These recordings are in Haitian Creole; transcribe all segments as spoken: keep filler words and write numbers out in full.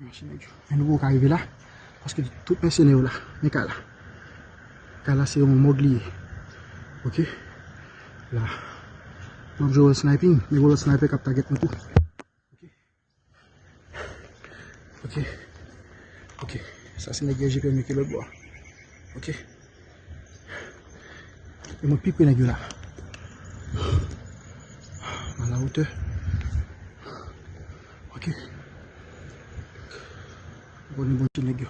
Machin nèg yo. Men nou poko ka rive la, paske tout mèsenè yo la. Men kay la. Kay la se yon mòg li ye. Ok. La. M ap jwe ròl sniping, men gon lòt sniper k ap target nou tou. Ok. Ok. Ok. Sa se nèg yo G P M yo ki lòt bò a. Ok. E mwen pi pre nèg yo la. A la wotè. Ok. Bon, bon ti nèg yo.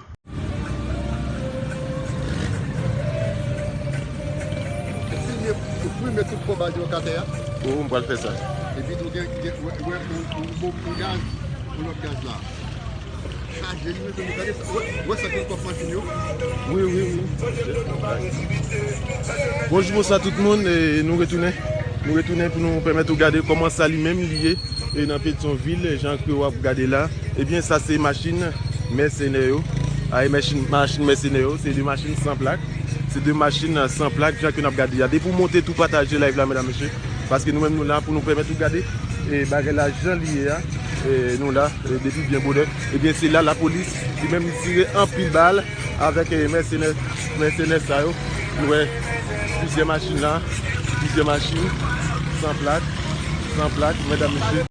Filme, filme tout konba yo k atè a. Oh, m pral fè sa. Epi tou gen, gen, wè, wè, yon, yon, yon gaz, yon lòt gaz la. Chaje li, mezanmi, gade sa. Wè, wè sa ki nan kòf machin yo. Wi, wi, wi. Bonjou, bonswa tout moun. E nou retounen. Nou retounen pou nou pèmèt ou gade kòman sa li menm li ye. E nan Petyonvil, jan ke w ap gade la. Ebyen, sa se machin mèsenè yo. A, e machin, machin mèsenè yo, se de machin san plak. Se de machin, euh, san plak, jan ke n ap gade a. Depi w monte tou pataje live la, medam, mesye. Paske nou menm nou la pou nou pèmèt ou gade, e, bagay la jan li ye a. E, nou la, e, depi byen bonè. Ebyen, se la lapolis, li menm li tire anpil bal avèk, e, mèsenè, mèsenè sa yo. Nou wè plizyè machin la, plizyè machin, san plak, san plak, medam, mesye.